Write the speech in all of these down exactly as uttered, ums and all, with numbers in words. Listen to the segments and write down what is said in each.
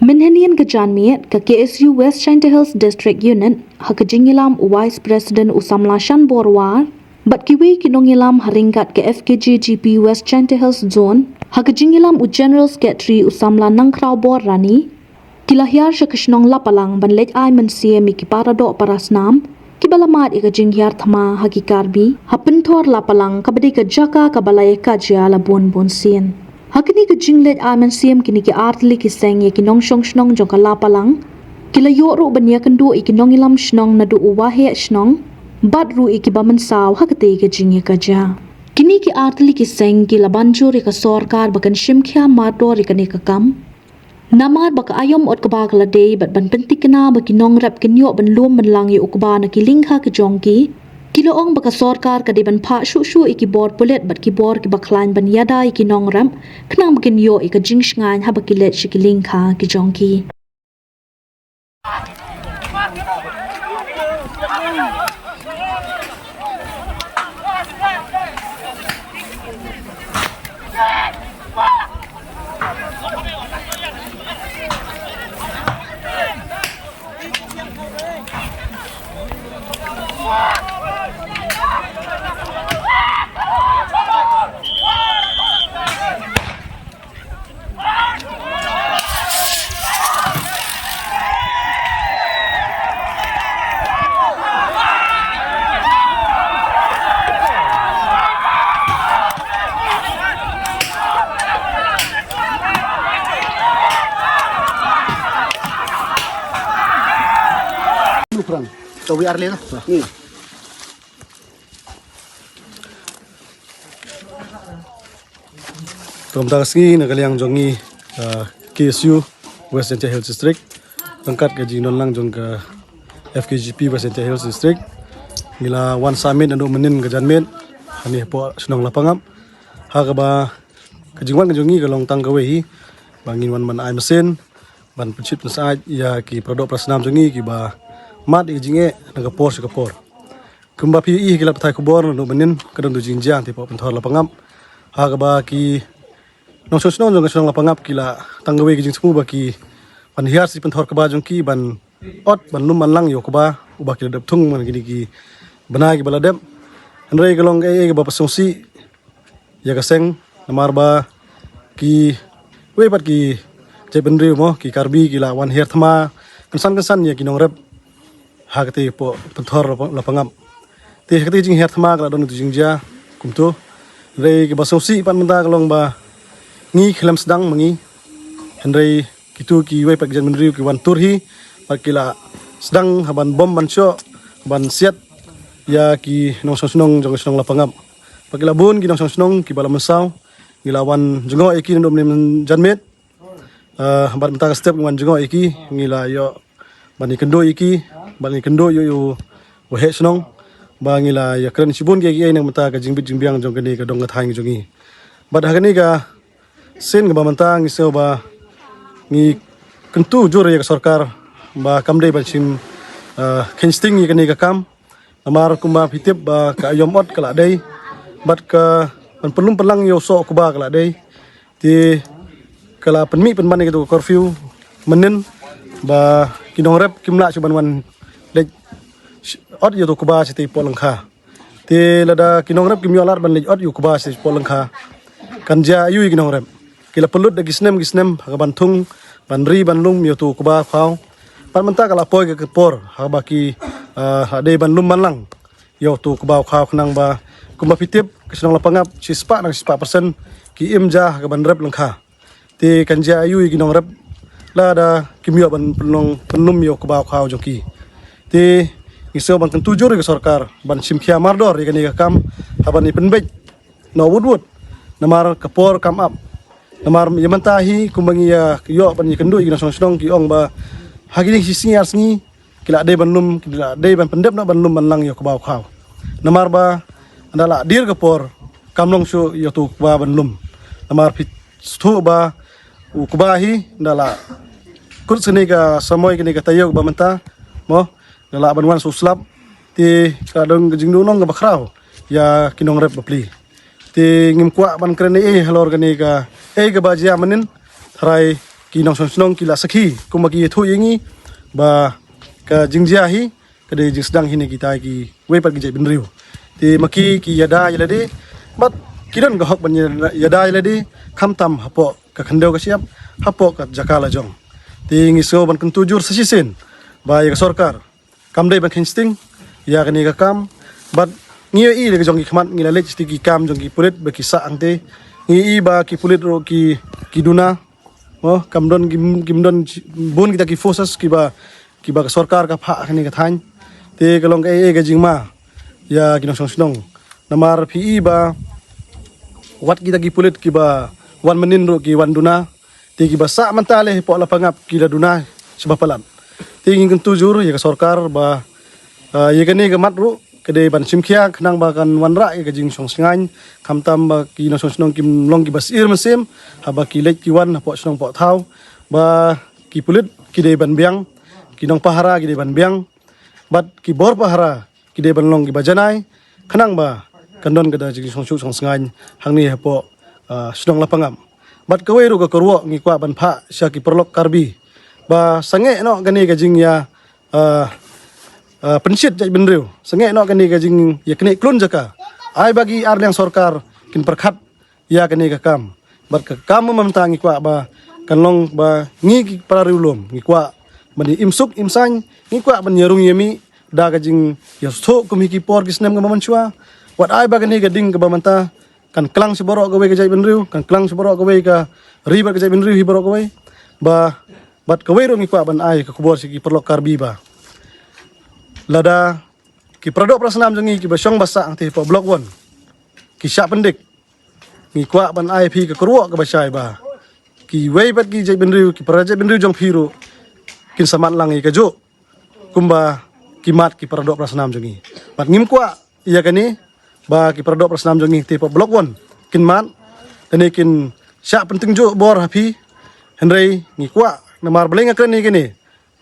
Mynhynnin ka janmiet ka K S U West Jaintia Hills District Unit ha ka jingïalam u Vice President u samla Shanbor War bad kiwei ki nongïalam ha ryngkat ka F K J G P West Jaintia Hills Zone ha ka jingïalam u General Secretary u samla Nangkhraw Bor Rani, ki la hiar sha ka shnong Lapalang ban leit ai mynsiem ïa ki paradoh parasnam kiba la mad ïa ka jinghiar thma ha ki Karbi ha Pynthor Lapalang kaba dei ka jaka kaba la ïakajia la bun bun sien. Ha kine ka jingleit ai mynsiem kine ki artylli ki seng ïa ki nongshong shnong jong ka Lapalang, ki la ïoh ruh ban ïakynduh ïa ki nongïalam shnong naduh u waheh shnong bad ruh ïa kiba mynsaw ha katei ka jingïakajia. Kine ki artylli ki seng ki la ban jur ïa ka sorkar ba kan shim khia mardor ïa kane ka kam. Namar ba ka aïom ot kaba ka la dei bad ban pynthikna ba ki nongrep kin ïoh ban lum ban lang ïa u kba na ki lyngkha ki jong ki, ki la ong ba ka sorkar ka dei ban phah shuh shuh ïa ki bor pulit bad ki bor kiba khlaiñ ban ïada ïa ki nongrep khnang ba kin ïoh ïa ka jingshngaiñ haba ki leit sha ki lyngkha ki jong ki. Lupran. Ka wi ar le na. Ni. Te mynta ka sngi na ka liang jong ngi, ah, K S U West Jaintia Hills District ryngkat ka jingdon lang jong ka F K J P West Jaintia Hills District, ngi la wan sah miet naduh mynnin ka janmiet hangne hapoh shnong Lapangap. Ha kaba ka jingwan ka jong ngi ka long tang kawei hi, ba ngin wan ban ai mynsiem ban pynshit pynsyaid ïa ki paradoh parasnam jong ngi kiba mad ïa ka jingeh na ka por sha ka por. Kumba phi ïohi ha ki lad pathai khubor, naduh mynnin ka don tu jingjia te hapoh Pynthor Lapangap, ha kaba ki nongshong shnong jong ka shnong Lapangap ki la tang kawei ka jingsngew ba ki ban hiar sha Pynthor kba jong ki ban ot ban lum ban lang ïa u kba uba ki la dep thung man kine ki bnai kiba la dep. Hynrei ka long kaei kaei kaba pynsngewsih ïa ka seng, namar ba kiwei pat ki jaitbynriew mo, ki Karbi ki la wan hiar thma kynsan kynsan ïa ki nongrep ha katei hapoh Pynthor Lapangap. Te ha katei ka jinghiar thma ka la don tu jingjia kumtu. Hynrei kaba sngewsih pat mynta ka long ba ngi khlem sdang ma ngi, hynrei kitu kiwei pat ki jaitbynriew ki wan tur hi bad ki la sdang ha ban bom ban shoh ban siat ïa ki nongshong shnong jong ka shnong Lapangap. Bad ki la bun ki nongshong shnong kiba la mynsaw, ngi la wan jngoh ïa ki naduh mynnin janmiet. Ah, bad mynta ka step ngi wan jngoh ïa ki, ngi la ïoh ban ïakynduh ïa ki, ban ïakynduh ïa u waheh shnong, ba ngi la ïakren shibun kiei kiei na ka bynta ka jingbit jingbiang jong kane ka dong ka thaiñ jong ngi. Bad ha kane ka sien kaba mynta ngi sngew ba ngi kyntu jur ïa ka sorkar ba kam dei ban shim, ah, kheiñ sting ïa kane ka kam. Namar kumba phi tip ba ka aïom ot ka la dei bad ka ban pynlum pynlang ïa u soh u kba ka la dei. Te ka la pynmih pynban ïa katu ka curfew mynnin ba ki nongrep kim lah shuh ban wan leit ot ïa utu u kba shatei hapoh lyngkha. Te lada ki nongrep kim ïoh lad ban leit ot ïa u kba shatei hapoh lyngkha, kan jia aïu ïa ki nongrep? Ki la pynlut da ki snem ki snem ha ka ban thung, ban ri ban lum ïa utu u kba u khaw. Pat mynta ka la poi ka por ha kaba ki, ah, la dei ban lum ban lang ïa utu u kba u khaw khnang ba kumba phi tip ka shnong Lapangap shispah na shispah percent ki im ja ha ka ban rep lyngkha. Te kan jia aïu ïa ki nongrep lada kim ïoh ban pynlong pynlum ïa u kba u khaw jong ki? Te ngi sngew ban kyntu jur ïa ka sorkar ban shim khia mardor ïa kane ka kam ha ban ïa pynbeit noh wut wut. Namar ka por kam ap. Namar ïa mynta hi kumba ngi ïa ïoh ban ïakynduh ïa ki nongshong shnong ki ong ba ha kine ki sngi ar sngi ki la dei ban lum, ki la dei ban pyndep noh ban lum ban lang ïa u kba u khaw. Namar ba ynda la dier ka por kam long shuh ïa utu u kba ban lum. Namar phi sngewthuh ba u kba hi ynda la kut sha kane ka samoi kane ka taïew ba mynta mo, ynda la ban wan sha u slap te ka don ka jingduhnong kaba khraw ïa ki nongrep bapli. Te ngim kwah ban kren ei ei halor kane kaei kaba jia mynnin, tharai ki nongshong shnong ki la sakhi kumba ki ïathuh ïa ngi ba ka jingjia hi ka dei jingsdang hi na kita kiwei pat ki jaitbynriew. Te ma ki ki ïada ïa lade bad ki don ka hok ban ïada ïa lade, khamtam hapoh ka khyndew ka shyiap, hapoh ka jaka la jong. Te ngi sngew ban kyntu jur sa shisien ba ïa ka sorkar kam dei ban kheiñ sting ïa kane ka kam. Bad ngi ïohi da ka jong ki khmat, ngi la leit sha ki kam jong ki pulit ba ki sah hangte, ngi ïohi ba ki pulit ruh ki, ki duna, mo, kam don ki, kim don bun kita ki forces kiba, kiba ka sorkar ka phah ha kane ka thaiñ. Te ka long kaei kaei ka jingma ïa ki nongshong shnong. Namar phi i ba wat kita ki pulit kiba wan mynnin ruh ki wan duna. Te kiba sah mynta leh hapoh Lapangap ki la duna shibun palat. Te ngi kyntu jur ïa ka sorkar ba, ah, ïa kane ka mat ruh ka dei ban shim khia khnang ba kan wanrah ïa ka jingshongsngaiñ, khamtam ba ki nongshong shnong kim long kiba syier mynsiem haba ki leit ki wan hapoh shnong hapoh thaw, ba ki pulit ki dei ban biang, ki nongpahara ki dei ban biang, bad ki bor pahara ki dei ban long kiba janai, khnang ba kan don ka da jingshongsuk shongsngaiñ hangne hapoh, ah, shnong Lapangap. Bad kawei ruh ka kyrwoh ngi kwah ban phah sha ki paralok Karbi ba sangeh noh kane ka jingïa, ah, ah, pynshit jaitbynriew, sangeh noh kane ka jingïaknieh klun jaka. Ai ba ki arliang sorkar kin pyrkhat ïa kane ka kam. Bad ka kam mynta ngi kwah ba kan long ba ngi ki para riewlum ngi kwah ban ïa im suk im saiñ, ngi kwah ban ïa rung ïa mih da ka jingïasuk kum hi ki por ki snem kaba mynshuwa. Wat ai ba kane ka ding kaba mynta kan klang sha baroh kawei ka jaitbynriew, kan klang sha baroh kawei ka ri bad ka jaitbynriew hi baroh kawei. Ba, bad kawei ruh ngi kwah ban ai ka khubor sha ki paralok Karbi ba lada ki paradoh parasnam jong ngi kiba shong ba sah hangte hapoh Block One ki shah pyndik, ngi kwah ban ai phi ka kyrwoh kaba shai ba kiwei pat ki jaitbynriew, ki para jaitbynriew jong phi ruh kin sa mad lang ïa kajuh kumba ki mad ki paradoh parasnam jong ngi. Bad ngim kwah ïa kane ba ki paradoh parasnam jong ngi te hapoh Block One kin mad, kane kin shah pyntynjuh bor ha phi. Hynrei ngi kwah namar balei nga kren ïa kane,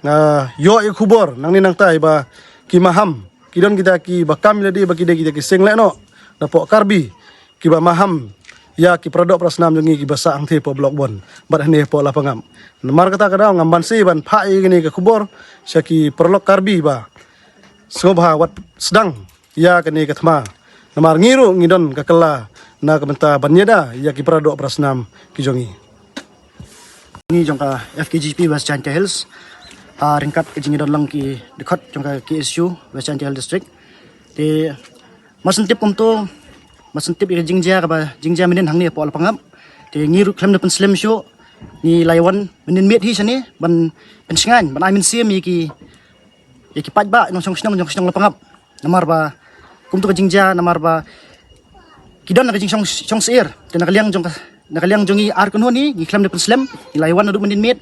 nga ïoh ïa khubor nangne nangtai ba ki maham, ki don kita kiba kam ïa lade ba ki dei kita ki seng lehnoh napoh Karbi kiba maham ïa ki paradoh parasnam jong ngi kiba sah hangte hapoh Block One bad hangne hapoh Lapangap. Namar kata ka daw ngam banse ban phah ïa kane ka khubor sha ki paralok Karbi ba sngewbha wat sdang ïa kane ka thma. Namar ngi ruh ngi don ka kylla na ka bynta ban ïada ïa ki paradoh parasnam ki jong ngi. Ngi jong ka F K J P West Jaintia Hills, ah, ryngkat ka jingïadon lang ki dkhot jong ka K S U West Jaintia Hills District. Te mar shen tip kumto, mar shen tip ïa ka jingjia kaba jingjia mynnin hangne hapoh Lapangap. Te ngi ruh khlem da pynslem shuh, ngi la ïa wan mynnin miet hi shane ban pynshngaiñ, ban ai mynsiem ïa ki, ïa ki paidbah nongshong shnong, nongshong shnong Lapangap. Namar ba kumto ka jingjia, namar ba ki don na ka jingshong, shong syier. Te na ka liang jong ka, na ka liang jong ngi ar kynhun hi, ngi khlem da pynslem, ngi la ïa wan naduh mynnin miet.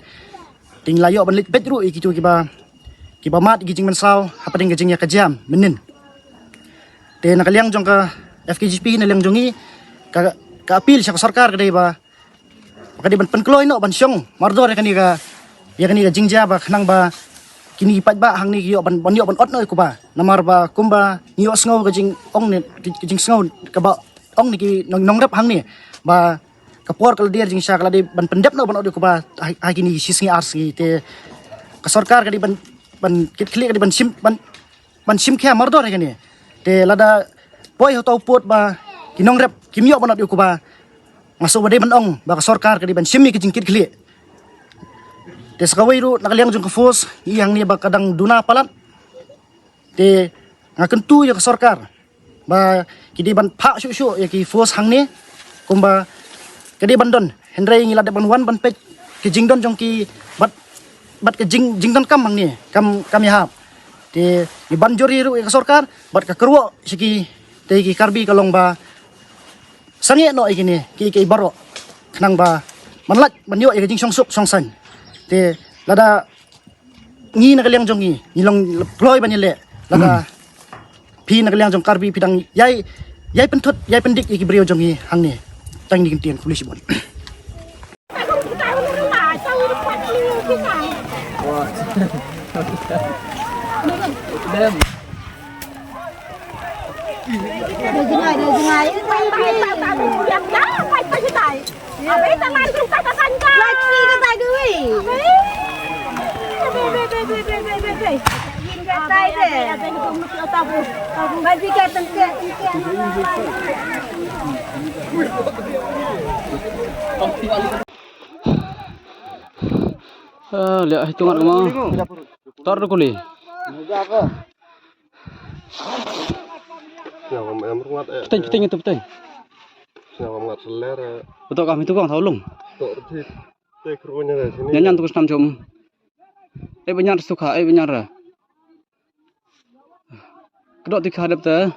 Te ngi la ïoh ban leit peit ruh ïa kito kiba, kiba mad ïa ki jingmynsaw hapdeng ka jingïakajia mynnin. Te na ka liang jong ka F K J P, na liang jong ngi, ka, ka appeal sha ka sorkar ka dei ba ka dei ban pynkloi noh ban shong mardor ïa kane ka, ïa kane ka jingjia ba khnang ba kine ki paidbah hangne ki ïoh ban, ban ïoh ban ot noh ïa u kba. Namar ba kumba ngi ïohsngew ka jingong ne, ka jingsngew kaba ong ne ki nong, nongrep hangne ba ka por ka la dier jingshisha ka la dei ban pyndep noh ban ot ïa u kba ha, ha kine shi sngi ar sngi. Te ka sorkar ka dei ban, ban kit khlieh, ka dei ban shim, ban ban shim khia mardor ïa kane. Te lada poi ha uta u pud ba ki nongrep kim ïoh ban ot ïa u kba, nga sngewbha dei ban ong ba ka sorkar ka dei ban shim ïa ka jingkit khlieh. Te sa kawei ruh na ka liang jong ka force, ngi hangne ba ka dang duna palat. Te nga kyntu ïa ka sorkar ba ki dei ban phah shuh shuh ïa ki force hangne kumba ka dei ban don. Hynrei ngi la dep ban wan ban peit ka jingdon jong ki bad, bad ka jing, jingdonkam hangne kam, kam ïahap. Te ngi ban jur ruh ïa ka sorkar bad ka kyrwoh sha ki, te ki Karbi ka long ba sangeh noh ïa kine ki, ki baroh khnang ba ban lait ban ïoh ïa ka jingshongsuk shongsaiñ. Te lada ngi na ka liang jong ngi, ngi long kloi ban ïaleh lada phi na ka liang jong Karbi phi dang ïai, ïai pynthut, ïai pyndik ïa ki briew jong ngi hangne. Tang kine ki ktien, khublei shibun. Ah, liah hitung ngat ma. Tor kuli. Sñiaw kam em ruat, eh. Pteng, pteng itu pteng. Sñiaw kam ngat seler, eh. Betok kam itu kong thaw lung. Tok rthit. Te kru nya sini. Nyan nyan tu snam chom. Eh, banyan tu kha, eh, banyan ra. Kedok tu kha dep te.